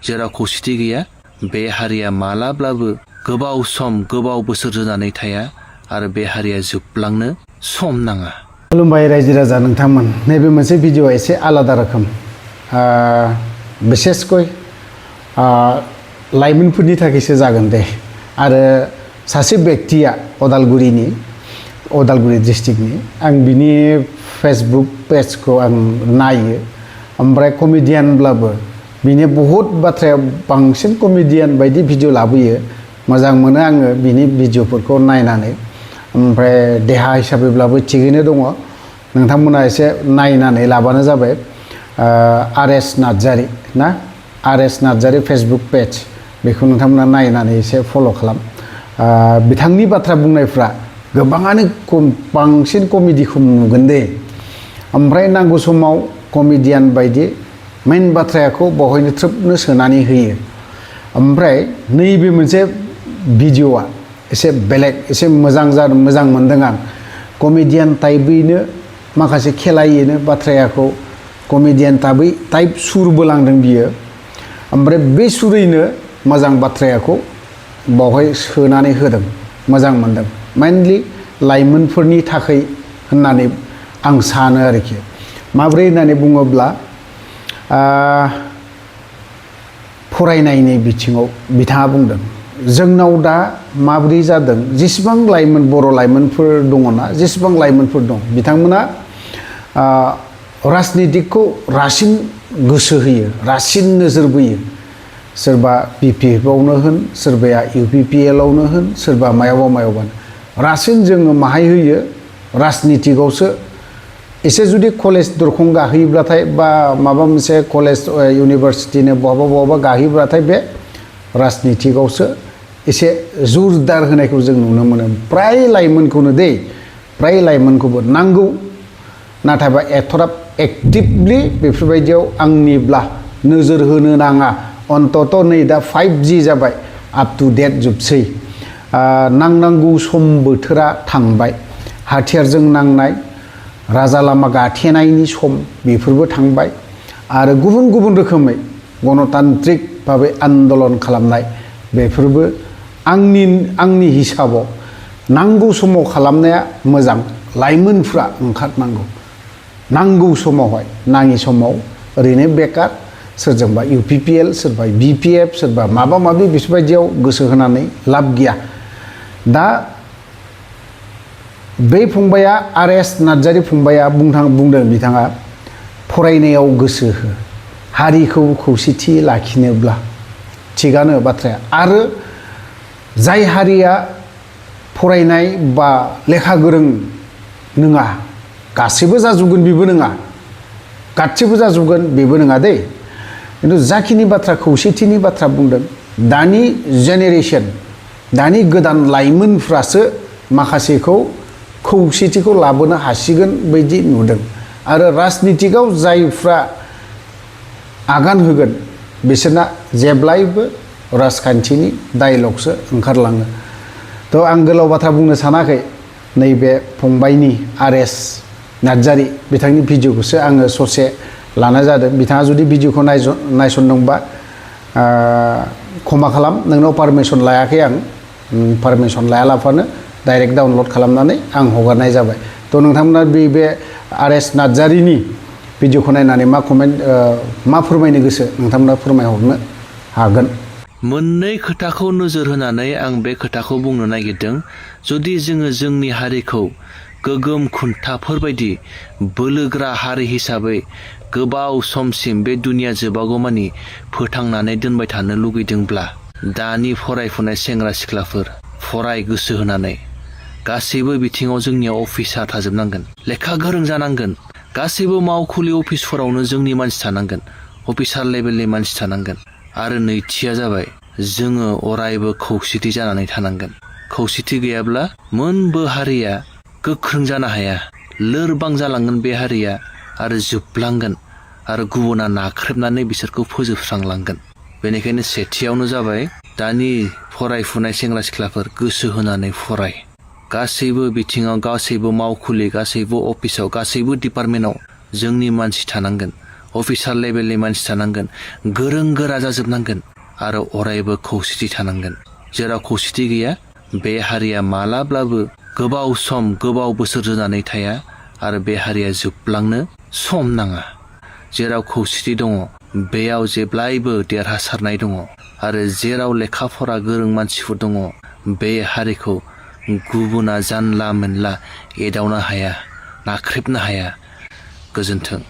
जेराव खौसेथि गैया बे हारिया मालाब्लाबो गोबाव सम गोबाव बोसोर जोरनानै थाया आरो बे हारिया जोबलांनो सम नाङा। खुलुमबाय रायजो राजा नोंथांमोन। नैबे मोनसे भिडिअ एसे आलादा रोखोम बिसेसकय लाइमोनफोरनि थाखायसो जागोन दे आरो सासे व्यक्तिया अदालगुरि डिस्ट्रिक्टनि आं बिनि फेसबुक पेजखौ आं नायो ओमफ्राय कमेडियानब्लाबो बिनि बहुत बाथ्राया बांसिन कमेडियान बायदि भिडिअ लाबोयो। मोजां मोनो आङो बिनि भिडिअफोरखौ नायनानै। ओमफ्राय देहा हिसाबैब्लाबो थिगैनो दङ। नोंथांमोना एसे नायनानै लाबानो जाबाय। आर.एस. नार्जारि ना आर.एस. नार्जारि फेसबुक पेज बेखौ नोंथांमोना नायनानै एसे फल' खालाम। बिथांनि बाथ्रा बुंनायफ्रा गोबाङानो बांसिन कमेडिखौ नुगोन दे। ओमफ्राय नांगौ समाव कमेडियान बायदि मेन बाथ्राखौ बहायनो थ्रोबनो सोनानै होयो। ओमफ्राय नैबे मोनसे भिडिअआ एसे बेलेग एसे मोजां मोनदों आं। कमेडियान टाइपैनो माखासे खेलायैनो बाथ्राखौ कमेडियान टाइप सुरबो लांदों बियो। ओमफ्राय बे सुरैनो मोजां बाथ्राखौ बावहाय सोनानै होदों। मोजां मोनदों। मेनलि लाइमोनफोरनि थाखाय होननानै आं सानो आरोखि। माब्रै होननानै बुङोब्ला फरायनायनि बिथिङाव बिथाङा बुंदों जोंनाव दा माब्रै जादों जेसेबां लाइमोन बर' लाइमोनफोर दङना जेसेबां लाइमोनफोर दं बिथांमोना राजनितिकखौ रासिन गोसो होयो रासिन नोजोर बोयो। सोरबा BPFआवनो होन सोरबाया UPPLआवनो होन सोरबा मायावबा रासिन जोङो माहाय होयो राजनितिकआवसो। एसे जुदि कलेज दरखं गाहैयोब्लाथाय बा माबा मोनसे कलेज इउनिभारसिटिनो बहाबा गाहैयोब्लाथाय बे राजनितिकआवसो एसे जुरदार होनायखौ जों नुनो मोनो। प्राय लाइमोनखौबो नांगौ नाथायबा एथ'राब एक्टिभलि बेफोरबायदियाव आंनिब्ला नोजोर होनो नाङा। अन्तत नै दा 5G जाबाय आप टु डेट जोबसै। नांनांगौ सम बोथोरा थांबाय। हाथियारजों नांनाय राजा लामा गाथेनायनि सम बेफोरबो थांबाय आरो गुबुन रोखोमै गणतान्त्रिक भाबै आन्दलन खालामनाय बेफोरबो आंनि हिसाबाव नांगौ समाव खालामनाया मोजां। लाइमोनफ्रा ओंखारनांगौ नांगौ समावहाय नाङि समाव ओरैनो बेकार सोरजोंबा UPPL सोरबा BPF सोरबा माबा माबि बेफोरबायदियाव गोसो होनानै लाब गैया। दा बे फंबाया R.S. नार्जारि फंबाया बुंदों बिथाङा फरायनायाव गोसो हो हारिखौ खौसेथि लाखिनोब्ला थिगानो बाथ्राया। आरो जाय हारिया फरायनाय बा लेखा गोरों नङा गासैबो जाजोबगोन बेबो नङा गासैबो जाजोबगोन बेबो नङा दे। खिन्थु जाखिनि बाथ्रा खौसेथिनि बाथ्रा बुंदों दानि जेनेरेसन दानि गोदान लाइमोनफ्रासो माखासेखौ खौसेथिखौ लाबोनो हासिगोन बायदि नुदों। आरो राजनितिकआव जायफ्रा आगान होगोन बिसोरना जेब्लायबो राजखान्थिनि डायलगसो ओंखारलाङो। थ' आं गोलाव बाथ्रा बुंनो सानाखै। नैबे फंबायनि R.S. नार्जारि बिथांनि भिडिअखौसो आङो ससे लानाय जादों। बिथाङा जुदि भिडिअखौ नायसनदोंबा क्षमा खालाम नोंनाव पारमिसन लायाखै आं। पारमिसन लायालाफानो डाइरेक्ट डाउनलड खालामनानै आं हगारनाय जाबाय। थ' नोंथांमोना बे R.S. नार्जारिनि भिडिअखौ नायनानै मा फोरमायनो गोसो नोंथांमोना फोरमायहरनो हागोन। मोननै खोथाखौ नोजोर होनानै आं बे खोथाखौ बुंनो नागिरदों। जुदि जोङो जोंनि हारिखौ गोगोम खुन्थाफोरबायदि बोलोग्रा हारि हिसाबै गोबाव समसिम बे दुनिया जोबागौमानि फोथांनानै दोनबाय थानो लुगैदोंब्ला दानि फरायफुनाय सेंग्रा सिख्लाफोर फराय गोसो होनानै गासैबो बिथिङाव जोंनियाव अफिसार थाजोबनांगोन लेखा गोरों जानांगोन। गासैबो मावखुलि अफिसफोरावनो जोंनि मानसि थानांगोन अफिसार लेभेलनि मानसि थानांगोन। आरो नैथिया जाबाय जोङो अरायबो खौसेथि जानानै थानांगोन। खौसेथि गैयाब्ला मोनबो हारिया गोख्रों जानो हाया लोरबां जालांगोन बे हारिया आरो जोबलांगोन आरो गुबुना नाख्रेबनानै बिसोरखौ फोजोबस्रांलांगोन। बेनिखायनो सेथियावनो जाबाय दानि फरायफुनाय सेंग्रा सिख्लाफोर गोसो होनानै फराय। गासैबो बिथिङाव गासैबो मावखुलि गासैबो अफिसाव गासैबो डिपार्टमेन्टआव जोंनि मानसि थानांगोन अफिसार लेभेलनि मानसि थानांगोन, गोरों गोरा जाजोबनांगोन आरो अरायबो खौसेथि थानांगोन। जेराव खौसेथि गैया बे हारिया मालाब्लाबो गोबाव सम गोबाव बोसोर जोरनानै थाया आरो बे हारिया जोबलांनो सम नाङा। जेराव खौसेथि दङ बेयाव जेब्लायबो देरहासारनाय दङ आरो जेराव लेखा फरा गोरों मानसिफोर दङ बे हारिखौ गुबुना जानला मोनला एदावनो हाया, नाख्रेबनो हाया। गोजोन्थों।